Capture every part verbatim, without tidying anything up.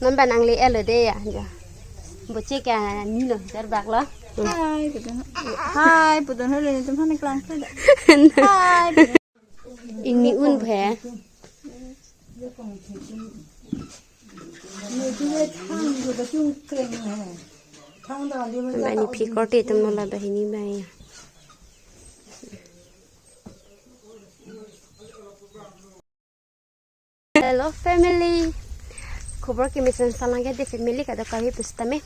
Non ba nangle-etlo dei ya, jo. Boche ke ani lo, jarbak lo. Hai, pudun. Hai, pudun, halo ni tum hane klang kle da. Hai, pudun. Ingni un phe. Ba ni phi korte atum non la banghini ba ya. Hello family. Khobor kemesen salang ke dei family kadokave pusitame.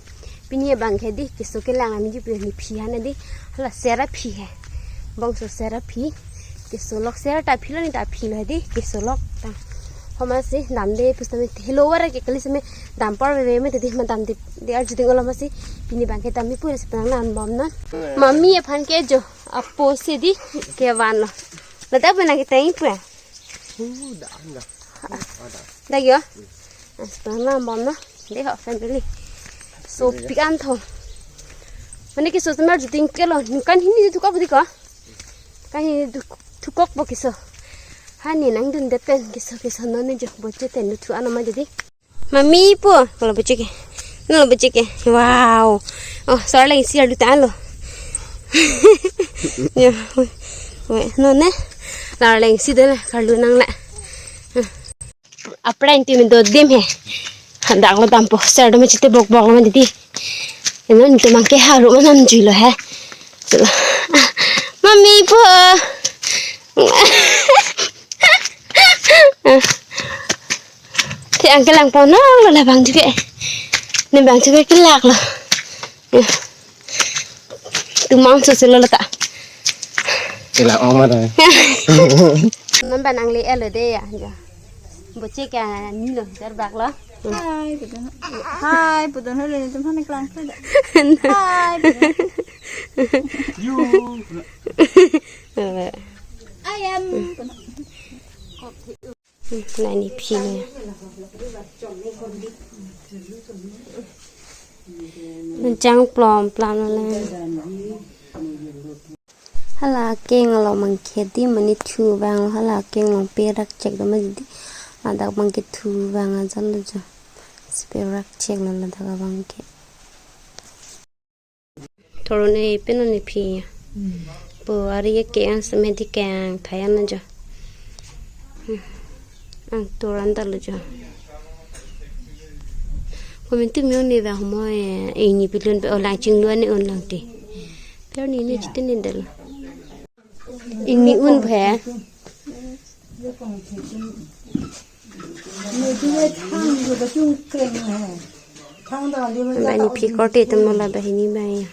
Pini abang ke dei keso kelang ami ji pu ni phi hana dei. Hala sera phi he. Bongso sera phi. Keso lok sera ta phi lo ni ta phi lo dei keso lok ta. Homa si damde pusitame helo wara ke kali seme dam por veve mati dei ma damde dei arju ding olo ma si. Pini abang ke dam mi pu si penang nan bom non. Mami aphan ke jo apo si dei kevan lo. Ladak penang kita ipu. Uh, dah, dah. Uh, dah. Dak yo. As pernah mom na. Dei ho family. So pik an tho. Mane keso seme arju ding ke lo. Kan hini thukok budi ko. Kan hini thukok bo keso. Hani nangdunde pen keso keso non ne jo boche ten thu ano ma jadi. Mami po, kalau boche ke. Non lo boche ke. Wow. Oh, so arleng isi arlu ta lo. Ya. We, we, non ne. Arleng isi dei la, karlu nang la. Aphrang ti min do dim he. Hadak lo dampo, ser do machite bok bok lo ma dei. Non tum abang ke haru ma namjui lo he. Mami po. Te ang kelang ponlo labang juga. Ne bang juga kelak lo. Tumang susu lo ta. Kelak ong ma ta. Non ba nangle-etlo dei ya, jo. Boche ke ani lo, jarbak lo. Hai, pudun. Hai, pudun, halo ni tum hane klang kle da. Hai, pudun. You. Ayam. Hmm, la ni phi ne. Nang chang plom plom lo le. Hala keng along abang ke dei mane thu vang lo, hala keng along pe rak chek do ma dei. Ladak abang ke thu vang ajat lo jo. Si pe rak chek lo ladak abang ke. Thorone pen ani phi ya. Hmm. Po ari ke ang seme dei kang thayan na jo. Hmm. Ang toran ta lo jo. Komentu mi un ne va homo e, e ni pilun pe olang chinglu ani un lang te. Pero ni ne chite ne dal. Ingni un phe. Ba ni phi korte atum non la banghini ba ya.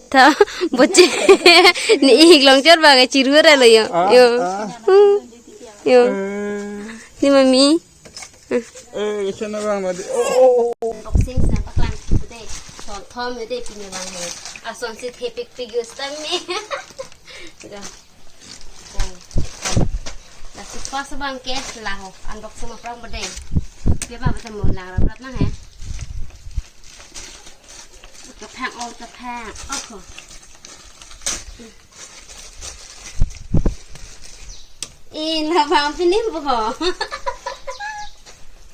Ta boche ni ik long chor ba ga chiru ra lo yo. Ah, yo. Ah. Hmm. Yo. Eh. Ni mami. Eh, sana bang mati. Oh, oh, oh. Unboxing sana paklang dei. Thom thom dei pini abang he. Ason si thepik pik yo stam ni. Gitu. Lasi first abang ke la ho, unboxing ma prang bedeng. Dia ma betul mo lang rap rap nang he. Kephang oh kephang. Oh. Eh, na bang pini bo ho.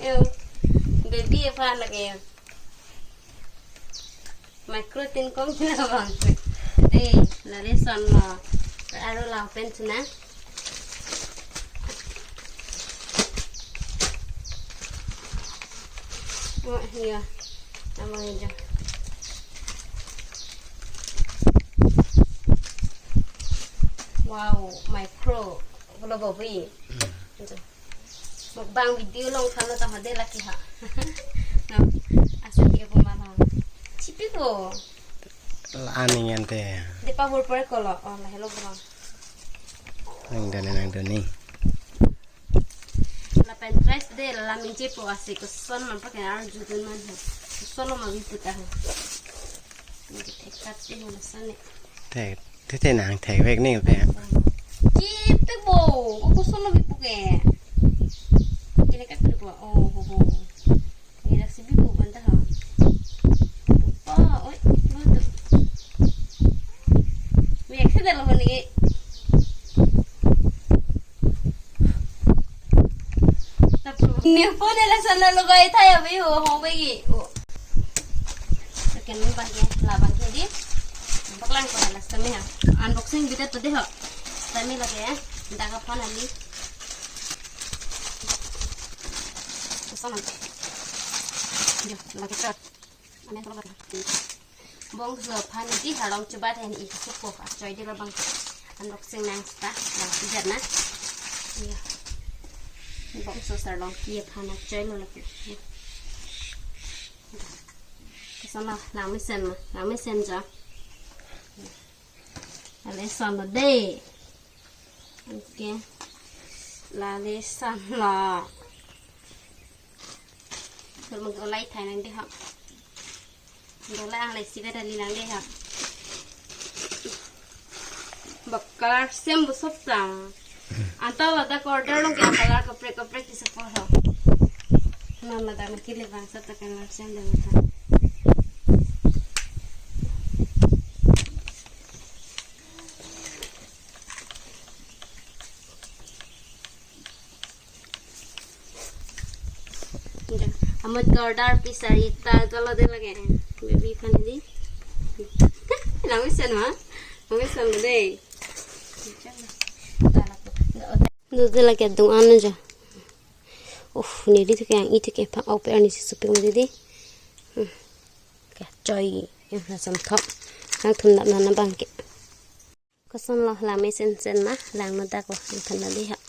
Yo. Baby apa lagi yo. Micro tin kong chuna bang. Dei, la le son lo. Aro la pen chuna. Oh, iya. Abang aja. Wow, micro. Kalau babi. Mukbang video long than lo ta hade laki ha. Nam, asa ke ko mala. Chipi ko. La aning ante. Dei pa bor por ko lo. Oh, la helo bro. Nang dane nang dane. Lapen price dei la minche po ase koson man pa ke arju dun man ho. Koson lo ma vi puta ho. Ni ke thekat te ho la sane. Thek. Tete nang thek vek ning pe. Chip te bo, ko kusun lo bipu ke. Kini kat bipu. Oh, ho, ho. Ini rak si bipu banta ha. Oh, oi, lutu. Mi accident lo ni. Ni phone la sana lo gai thaya bi ho, ho bai. Oh. Second bang ke, labang ke di. Paklang ko la sami ha. Unboxing bida to de ho. Sami lage. Daga phone ali. Sama. Jo, lagi shot. Amen, tolong lagi. Bongso aphan di halong chubat hen i supo ka choi di labang. Unboxing nang sta, na ijar na. Iya. Bongso sarlong ki aphan choi lo lagi. Kesana nang mesen ma, nang mesen ja. Ale son lo de. Okay. Lale son lo. Kalau mau olai thai nang de ha. Dola ang lai sibe dali nang de ha. Bak color same bu sop sang. Anta ladak order long ke color kaprek kaprek di sepo ho. Mama dam kile bang sop ta color same dam ta. Amot ke order pi sarita jalo de lage. Baby aphan di. Nang mesen ma? Nang mesen de. Nang de lage dung anu ja. Uh, neli tu ke yang itu ke pang au pe ani si suping di di. Hmm. Ke choi. Yang na sam thok. Nang thum dap nana bang ke. Koson lo lang mesen sen ma, lang no dak lo, ang kena lihat.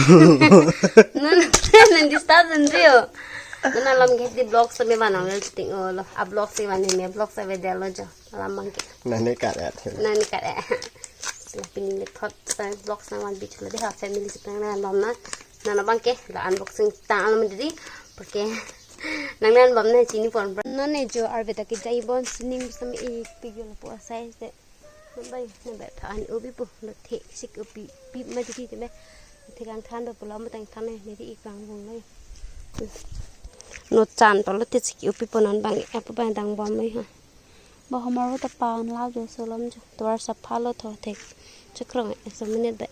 Non, non disturb sendiri yo. Non alam ke di vlog sa me banang lo ting o lo. A vlog si ban me vlog sa ve delo jo. Alam bang ke. Nani kat ya. Nani kat ya. Sila pini le thot sa vlog sa wan bit lo de ha family si nang nan bom na. Nana bang ke la unboxing ta alam diri. Porque nang nan bom na chini pon. Non ne jo arve ta ke jai bon sining sa me ik pigil po size de. Nambai, nambai phan ubi pu, lo the sik ubi, pi ma di di me. The kang than ba pulo ma tang than ne, ne di ikang bung nai. No chan pa lo the sik ubi pu non bang, apa bang dang bom mai ha. Ba homar ta pan la jo solom jo. Tuar sa pha lo tho the. Chakrong e so minute ba.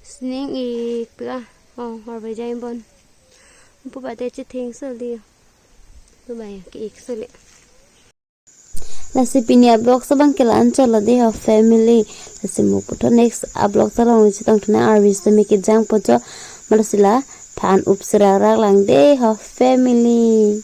Sining ik pia. Oh, har ba jai bon. Pu ba te chithing so li. Tu ba ya, ke ik so li. Lasi pini a vlog sa bang ke la-an chot lo de ho family. Lasi mo puthot next a vlog sa long chetong thuna arvis to me kejang po jo. Malo sila phan up serak rak lang de ho family.